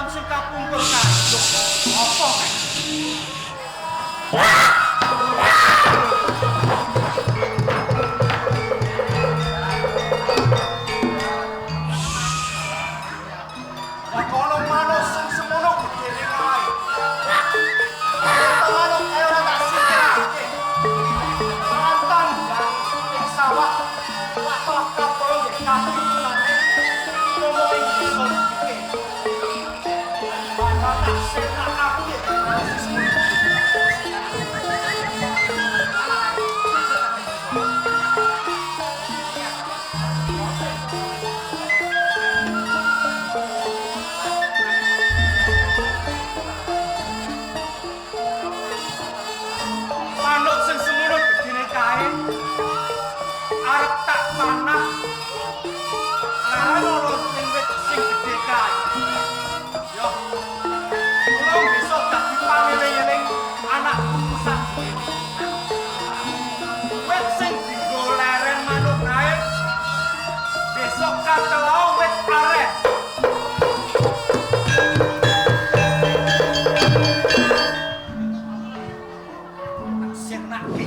Taun sing kapungkur kae. Lho, apa kae? Lah kono manuk sing semono gedene kae. Manuk kae ora tak singkirake. Mantan ing sawah wah kapol nggih kapitunane ngomong ing desa iki. Bakal tak sirnakake manuk sing semono gedene kae arep tak panah larang ana sing wit sing gedhe kae. Yo, kula besok dadi pangeling-eling anak putu sajroning. Wit sing dienggo leren manuk kae besok katelau wit aren. Tak sirnake.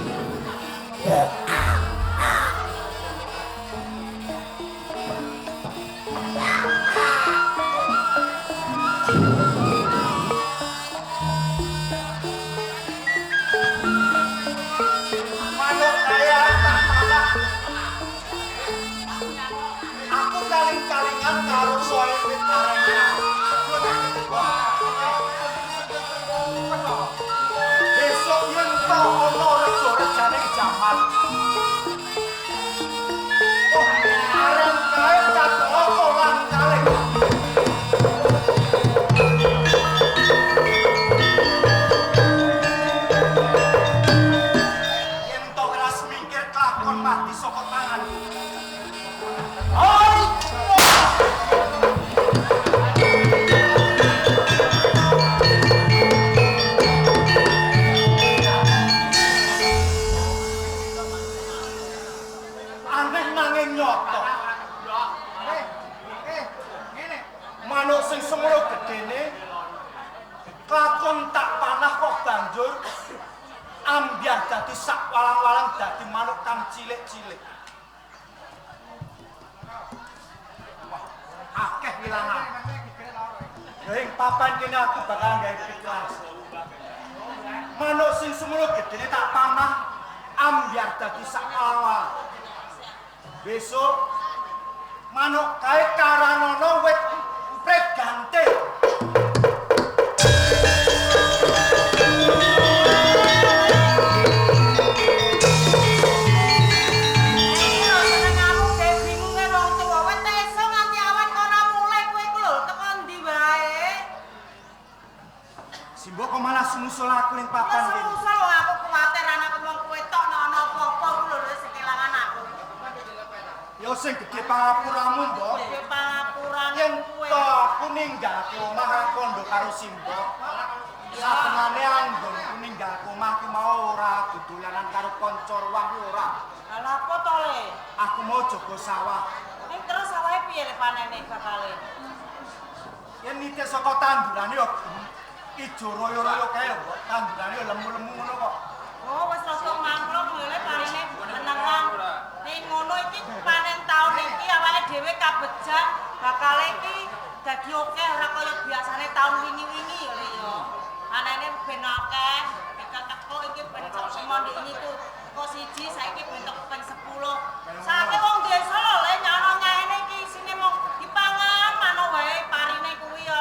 Manuk kae arep tak panah. Aku kaling-kalingan karo soe wit aren kae. Besok yen to ana rejo-rejane jaman. Oh, aren kae katelok kolang kaling. Yen to keras mikir kelakon mati saka tanganku. Oi! Aneh nanging nyata. Manuk sing semono gedene kelakon tak panah kok banjur ambyar dadi sak walang-walang dadi manuk kang cilik-cilik. Wah, akeh wilangan. Ya ing papan kene aku bakal gawe pikiran. Manuk sing semono gedene tak panah ambyar dadi sak walang. Besok manuk kae karanono wit emprit gantil. Iki lho senenganmu gawe bingunge wong tuwa. Wis esuk nganti awan kok ora mulih kowe iku lho teko ndi wae. Simbok kok malah sumusul aku ning papan Wis kene. sumusul wong aku kuwatir anakku mung kowe tok nek ana apa-apa ku lho wis kelangan aku. Ya sing gedhe pangapuramu, Mbok. Gedhe pangapurane Yen kowe. to aku ninggalke omah ra kondo karo Simbok. Sabenane anggonku ninggalke omah ki mau ora dodolanan karo kanca ruang ki ora. Lah apa to le? Aku mau jaga sawah. Ning terus sawahe piye le panene bakale? Yen nite saka tandurane ya ijo royo-royo kae lho, Mbok. Tandurane ya lemu-lemu ngono kok. Oh, wis rada mangklung lho parine meneran. Ning ngono iki panen taun iki awake dhewe kabejan bakale iki dadi akeh ora kaya biasane taun wingi-wingi ya Le ya. Panene ben akeh, tekok iki ben sak ndek iki ku kok siji saiki ben tek ping 10. Saiki wong desa lho Le nyono nyaene iki isine mung dipangan manuk wae parine kuwi yo.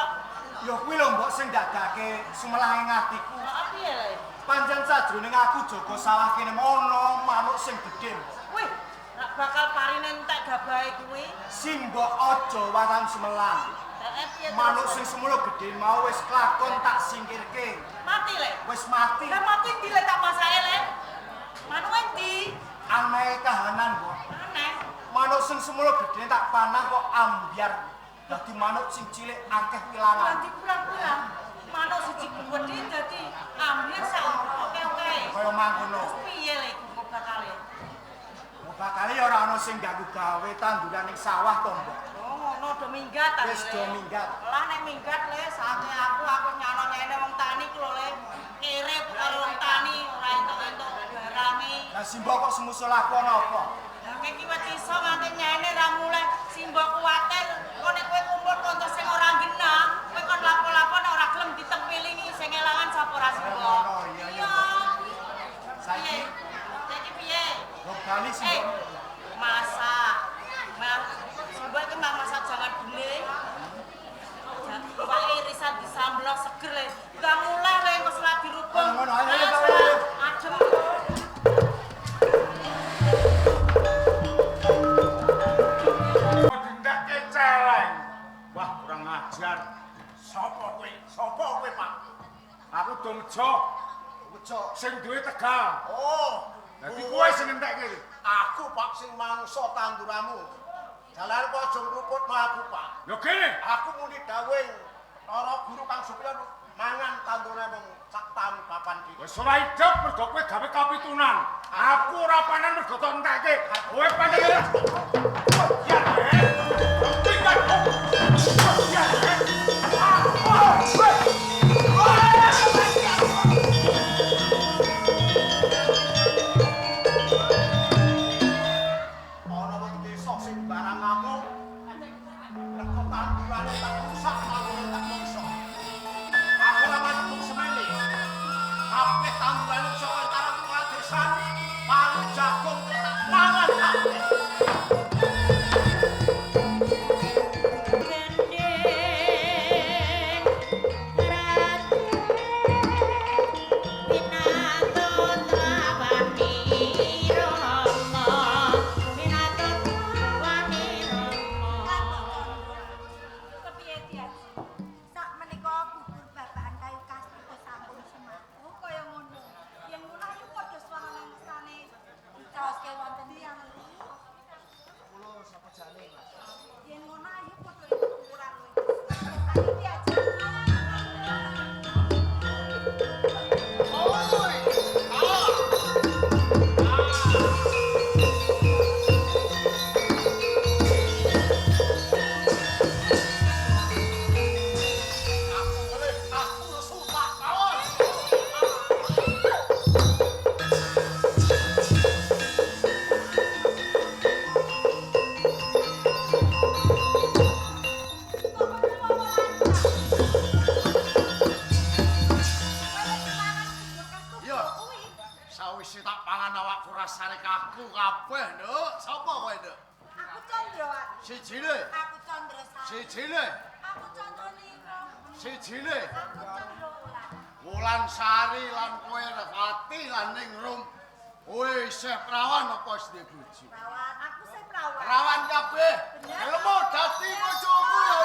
Ya kuwi lho Mbok sing ndadake sumelang ing atiku. Heeh piye Le? Pancen sajroning aku jaga sawah kene ana manuk sing gedhe, Mbok. Wih, rak bakal parine entek gabahe kuwi. Simbok aja warang sumelang. Heeh piye terus? Manuk sing semono gedhe mau wis kelakon tak singkirke. Mati Le. Wis mati. Lah mati ndi le tak masake le? Manuk endi? Aneh kahanan, Mbok. Aneh. Manuk sing semono gedhe tak panah kok ambyar. Dadi manuk sing cilik akeh wilangan. Dadi kurang-kurang. Manuk siji gedhe dadi ambyar sak oke-oke. Kaya mangkono. Terus piye le iku bakale? Bakale ya ora ana sing ganggu gawe tanduran ning sawah to, Mbok. Oh ngono do minggat ta. Wis do minggat. Lah nek minggat le sake aku nyano-nyene wong tani ku lho le. Kere karo wong tani ora entuk-entuk barange. Lah simbok kok semusul aku ana apa? Lah kowe iki wis iso nganti nyene ra mulih. Simbok kuwatir kok nek kowe kumpul kanca sing ora genah, kowe kon lapo-lapo nek ora gelem ditempilingi sing elangan sapa ora simbok. Iya. Saiki saiki piye? Lho bali simbok. Masak. Simbok iki masak jangan bening. Pak irisan disambel seger le. Ndang mulih le engko selak dirubung. Ngono ayo ayo. Adem. Dendake celeng. Wah, kurang ajar. Sapa kowe? Sapa kowe, Pak? Aku Dumjo. Bejo. Sing duwe Tegal. Oh. Dadi kowe sing entekke. Aku Pak sing mangsa tanduramu. Jalan kok aja ngruputno aku, Pak. Lho kene, aku muni dawuh para guru kang supaya mangan tandurane wong sak taun papan iki. Wis ora idep mergo kowe gawe kapitunan. Aku ora panen mergo tok entekke. Kowe panen. Ya. Tinggal. Ya. Ana wong desa sing barang ngamuk. Rego tandurane tak rusak, tandurane tak mangsa. Aku ora mantuk semene. Kabeh tandurane saka karang kepala desa, palu jagung tak mangan kabeh. Wulan Sari lan kowe Revati lan Ningrum. Kowe isih prawan apa wis duwe bojo? Prawan, aku isih prawan. Prawan kabeh. Gelem dadi bojoku ya.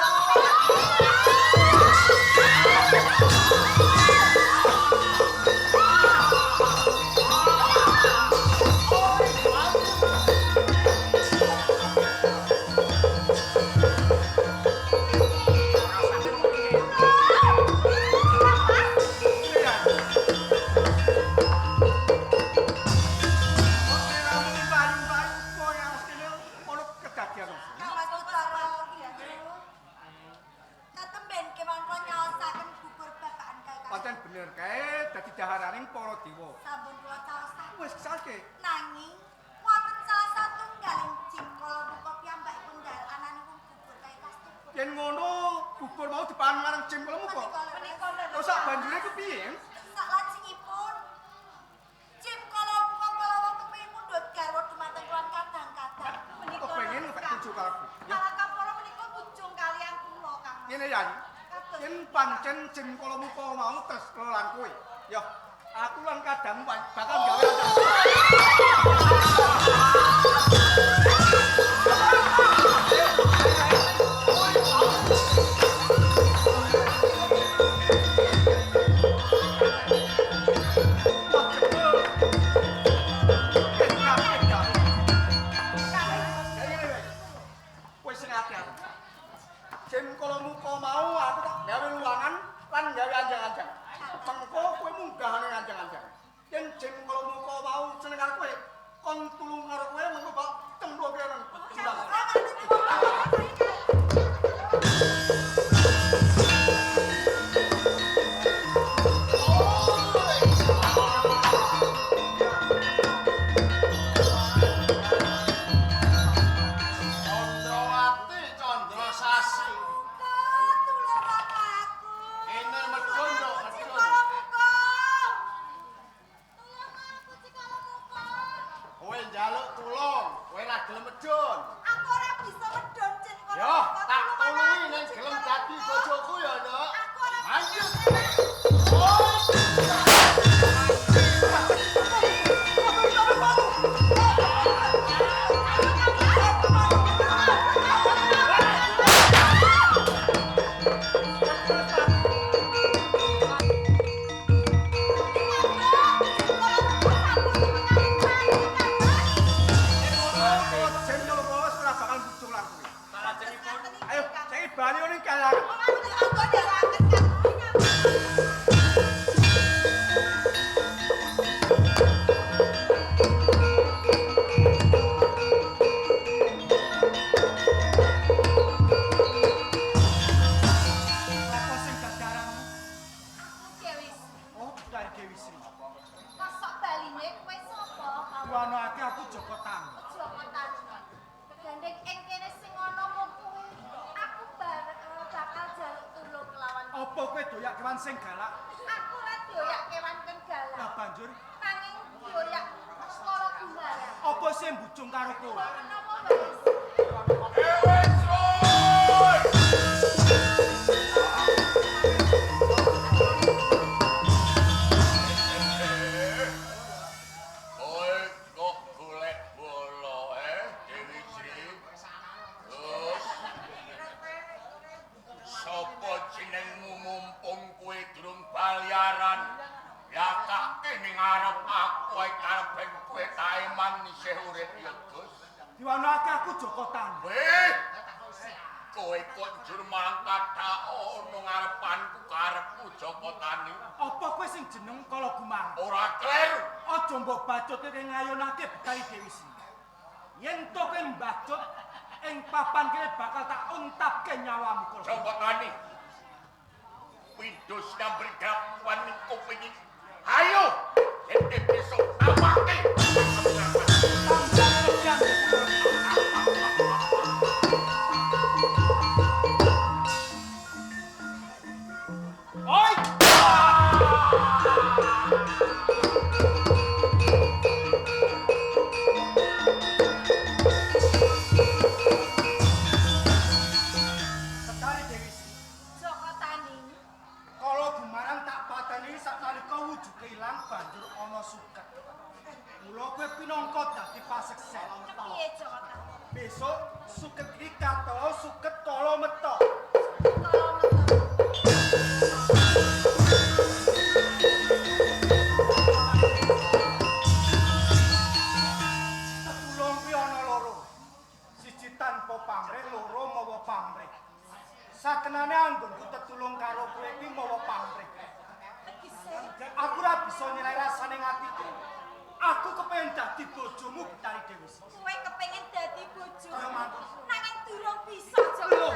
Kon tulung karo kowe mengko kok cemplungke nang jurang. Apa kowe doyak kewan sing galak? Aku ora doyak kewan kang galak. Lah banjur nanging doyak Kala Gumarang. Apa sing mbujung karo kowe? Menapa wae? Wes Roy. Kowe kok golek bolo Dewi Sri? Terus sapa jenengmu mumpung kowe durung bayaran? Yakake ning ngarep aku ae karepen kowe taeman isih urip ya Gus. Diwanake aku Joko Tani. Weh. Kowe kok njur mangkat tak ono ngarepanku karepku Joko Tani. Apa kowe sing jeneng Kala Gumarang? Ora kleru. Aja mbok bacutke ngayunake Betari Dewi Sri. Yen to kowe mbacut ing papan kene bakal tak untapke nyawamu Kala. Joko Tani. Windows nyamber gawan ning kuping iki. Ayo, ente besok tamake. Oi! Betari Dewi Sri. Joko Tani. Kala Gumarang tak pateni saknalika wujude ilang banjur ana suket. Mula kowe pinangka dadi paseksen. Kepiye Joko Tani? Besok suket iki katelo suket kala meto. Kala meto. Tetulung kuwi ana loro. Siji tanpa pamrih, loro mawa pamrih. Sakenane anggonku tetulung karo kowe kuwi mawa pamrih. Tegese Aku ora bisa nilai rasane atiku. Aku kepengin dadi bojomu Betari Dewi Sri. Kowe kepengin dadi bojo. Ayo, mantu. Nanging durung bisa Joko. Lho,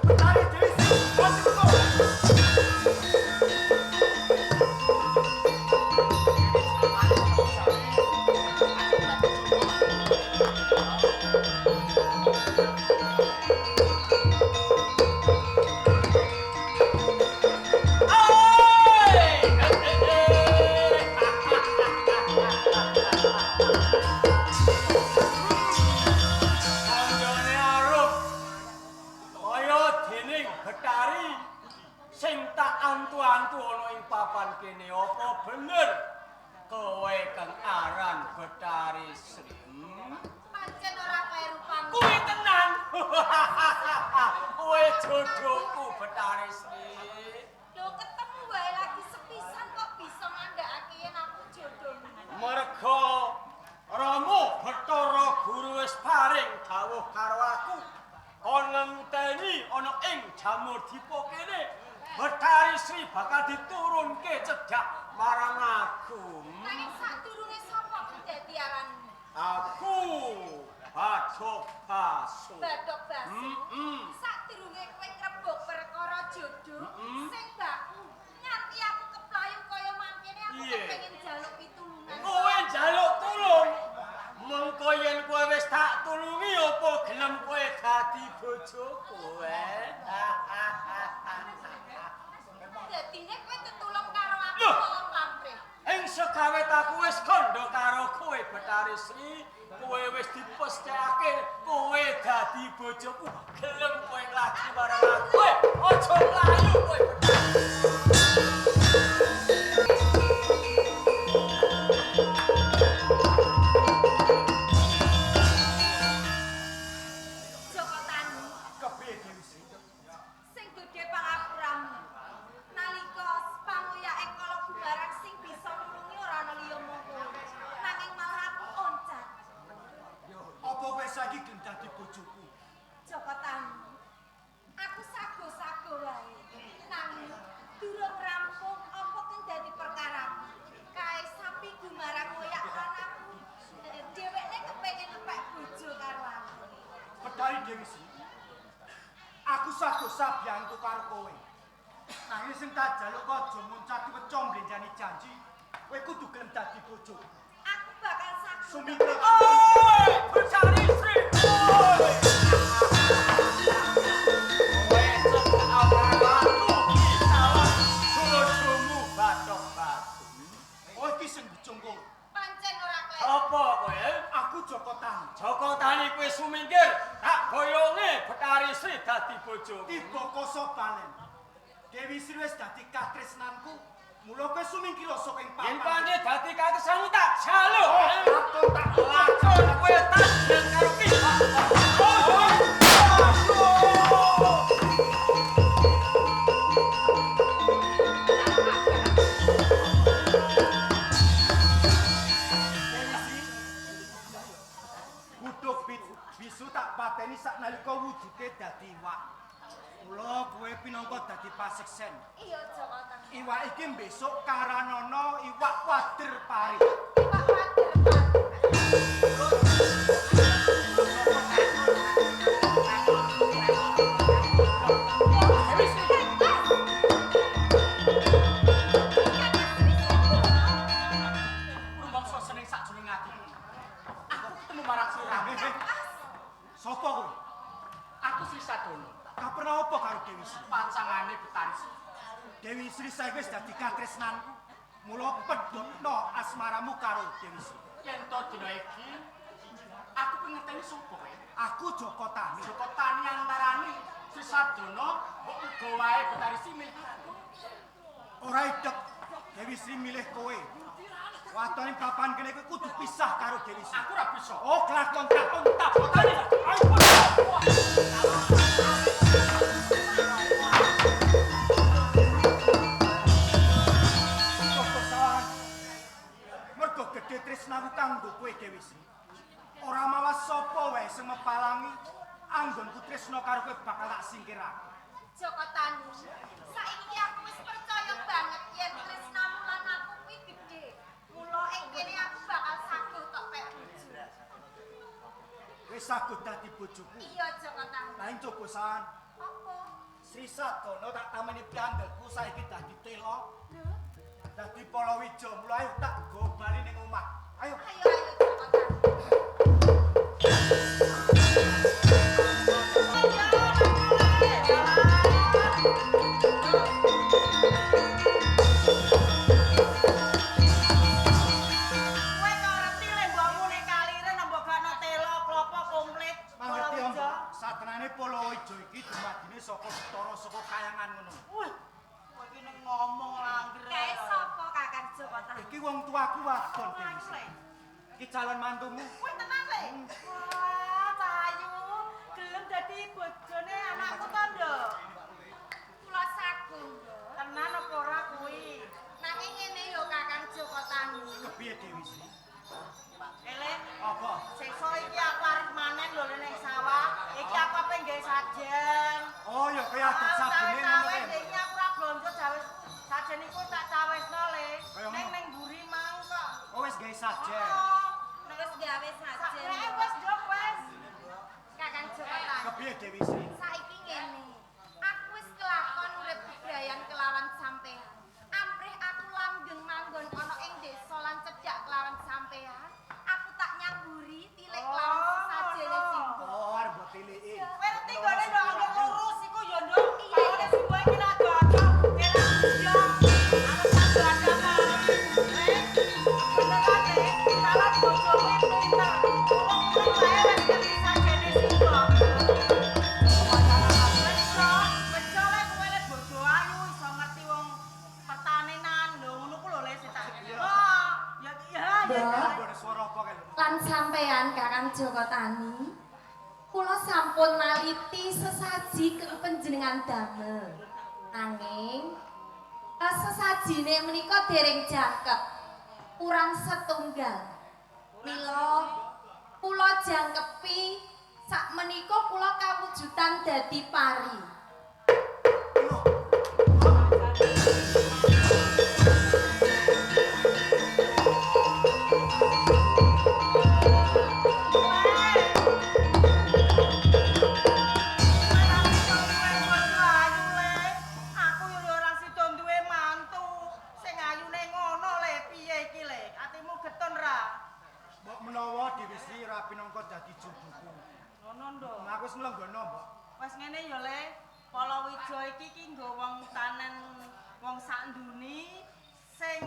Betari Dewi Sri, bojoku. Kanjone arum kaya dening Betari sing tak antu-antu ana ing papan kene apa bener kowe kang aran Betari Sri? Pancen ora kaya rupamu. Kuwi tenan. Kowe jodohku Betari Sri. Lho ketemu wae lagi sepisan kok bisa ngandhakake yen aku jodohmu. Merga Rama Bathara Guru wis paring dawuh karo aku kon ngenteni ana ing Jamurdipa kene Betari Sri bakal diturunke cedhak marang aku. Nanging sadurunge sapa kang dadi aranmu? Aku Badhog Baso. Badhog Baso. Sadurunge kowe ngrebuk perkara jodoh sing baku nganti aku keplayu kaya mangkene aku kepengin njaluk pitulungan. Kowe njaluk tulung. Mengko yen kowe wis tak tulungi apa gelem kowe dadi bojoku? Dadine kowe tetulung karo aku kok pamrih. Ing sekawet aku wis kandha karo kowe Betari Sri, kowe wis dipesthekake kowe dadi bojoku, gelem kowe nglaki marang aku. Aja mlayu kowe Betari. Joko Tani. Kepiye Dewi Sri? Sing gedhe pangapuramu. Nalika panguyake Kala Gumarang sing bisa nulungi ora ana liya mung kowe. Nanging malah aku oncat. Apa kowe saiki gelem dadi bojoku? Joko Tani. Aku sago-sago wae. Nanging durung rampung apa kang dadi perkaraku. Kae sapi Gumarang ngoyak lan aku. Dheweke kepengin ngepek bojo karo aku. Betari Dewi Sri. Aku sago sabiyantu karo kowe. Nanging sing tak jaluk aja muncati weca mblenjani janji, kowe kudu gelem dadi bojoku. Aku bakal sago. Sumitra. Oi, Betari Sri. Oi. Kowe cedhak karo aku. Dewi Sri wis dadi katresnanku. Mula kowe sumingkir saka ing papan. Yen pancen dadi katresnanmu tak jaluk. Lakon tak Lakon kowe tak karo ki. Dewi Sri. Buduk bisu tak pateni saknalika wujude dadi iwak. Mula kowe pinangka dadi paseksen. Iya Joko Tani. Iwak iki besok karanana iwak wader pari. Iwak wader pari. Rumangsa seneng sakjroning atiku. Aku ketemu marang sira. Sopo kowe? Aku Sri Sadono. Kaperna apa karo Dewi Sri? Pancangane Betari Sri. Dewi Sri saiki wis dadi katresnanku. Mula pedhotno asmaramu karo Dewi Sri. Yen to dina iki aku pengerteni sapa kowe? Aku Joko Tani. Joko Tani antarane Sri Sadono mbok uga wae Betari Sri milih aku. Ora idek Dewi Sri milih kowe. Watone papan kene kowe kudu pisah karo Dewi Sri. Aku ora bisa. Oh, kelakon tak ontap. Tani, ayo. Coba sawan. Mergo gedhe tresnaku kanggo kowe Dewi Sri. Ora mawas sapa wae sing mepalangi anggonku tresna karo kowe bakal tak singkirake. Joko Tani, saiki aku wis percaya banget yen tresnamu lan aku kuwi gedhe. Mula ing kene aku bakal saguh tok pek bojo. Wis saguh dadi bojoku. Iya Joko Tani. Lah coba sawan. Apa? Sri Sadono tak tameni piandelku saiki dadi tela, Lho, dadi palawija. Mula ayo tak go bali ning omah. Ayo. ayo ayo Joko Tani. Kowe kok ngerti le mbokmu nek kaliren mbok gakno telo klopo komplit. Mangerti Palawija. Om, satenane palawija iki dumadine saka Betara saka kayangan ngono. Wih, kowe iki nek ngomong langger. Kae sapa Kakang Joko Tani? Iki wong tuaku wadon Dewi Ayu Sri. le. Iki calon mantumu. Wih tenan le. Wah, Cahayu, gelem dadi bojone anakku to, Nduk? Kula saguh, Nduk. Tenan apa ora kuwi? Nanging ngene yo Kakang Joko Tani. Kepiye Dewi Sri? Ele, Apa? sesuk iki aku arep manen lho ning sawah. Iki aku ape nggawe sajen. Oh ya kaya adat sabune ngono Cawe-cawe kae. iki aku ora blonjo cawes. Sajen iku tak cawesno le. Kaya Ning ngono. ning mburi mang kok. Oh wis gawe sajen. Oh, Wis gawe sajen. nek wis nduk wis. Kakang Joko Tani. Kepiye Dewi Sri? Saiki ngene. Aku wis kelakon urip bebrayan kelawan sampean. Amprih aku langgeng manggon ana ing desa lan cedhak kelawan sampean. Aku tak nyamburi tilik kelawan Oh, sesajene ngono. singgo. Oh arep mbok tiliki. Kowe ngerti nggone ndok angger lurus iku ya nduk. Iya. Pangone singgo iki nek ado-ado. Kira yo. Arep ado-ado kali. Eh, beneran eh, calon bojomu pinter. Wong kuwi wae wis ngerti sajene singgo. Bejo, bejo lek kowe lek bojo ayu iso ngerti wong pertanenan lho ngono ku lho le sing tak. Oh, ya ya ya. Mbok swara apa kae lho? Lan sampean Kakang Joko Tani, kula sampun naliti sesaji keng panjenengan damel. Nanging sesajine menika dereng jangkep. Kurang setunggal. Mila kula jangkepi sak menika kula kawujudan dadi pari. Aku yo ora sida duwe mantu sing ayune ngono le piye iki le atimu getun ra Mbok menawa Dewi Sri ora pinangka dadi jodohku. ngono nduk Aku wis nglenggono, Mbok. wis ngene yo le Palawija iki ki nggo wong tanen wong sak nduni sing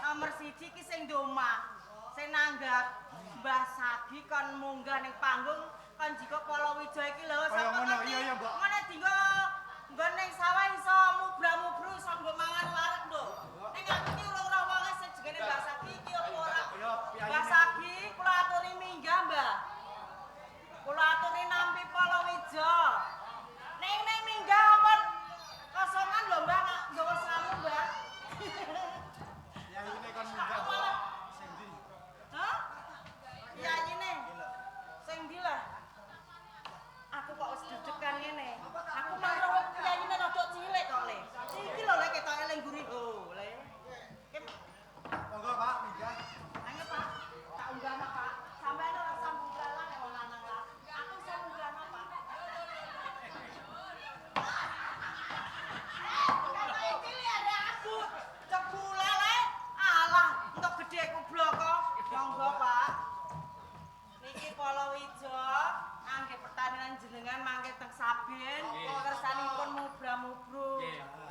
nomor siji ki sing omah sing nanggap Mbah Sagi kon munggah ning panggung kon jikok Palawija iki lho Kaya sapa ngono, ngerti iya, iya, Mbok. ngene dinggo Nggon ning sawah iso mubra-mubru iso nggo mangan wareg lho. Ning aku iki ora-ora wonge sing jenenge Mbah Sagi iki apa ora? Mbah Sagi kula aturi minggah, Mbah. Kula aturi nampi palawija. Ning ning minggah ampun kosongan lho, Mbah, nak nggawa sangu, Mbah. Yayine kon minggah. Malah Sing ndi? Hah? Yayine. Sing ndi lah? Aku kok wis deg-degan ngene. Aku mangro yayine rada cilik kok, Le. Iki lho, Le, ketoke le mburi. Lho, Le. Monggo, Pak, minggah. Ayo, Pak. Tak unggahno, Pak. Sampeyan ora usah munggalan nek wong lanang lah. Aku iso munggahno, Pak. Ketoke cilik arek aku. Cebule, Le. Alah, entuk gedhe kubloko. Monggo, Pak. Niki palawija angge pertanian jenengan mangke teng Sabin kersanipun mubra-mubru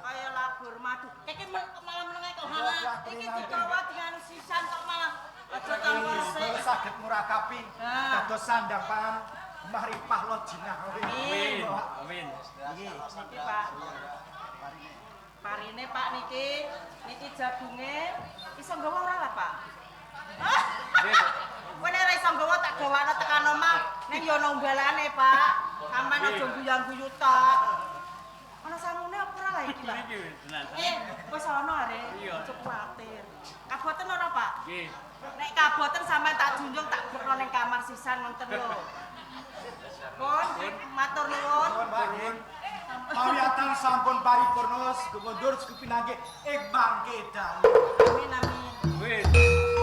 kaya labur madu. Iki malah menenge kok malah iki digawa dengan sisan kok malah aja tambah resik. Saged murakapi Ah. dados sandang pangan maripah lo jinah. Amin. Amin. Niki Pak. Parine Pak niki, niki jagunge iso nggawa ora lah Pak? Kowe nek ora iso nggawa tak gawakno tekan omah, ning yo ana umbalane Pak. Sampeyan aja guyang-guyu tok. Ana sangune apa ora lah iki Pak? Iki tenan. Wis ana are. Iya. Aja kuwatir. Kaboten ora Pak? Nggih. Nek kaboten sampeyan tak junjung tak blekno ning kamar sisan ngoten lho. Pun matur nuwun. Nuwun, Pak. Nggih. Pawiyatan sampun paripurna, gumundur pinanggih ing mangke dalu. Amin amin. Wis.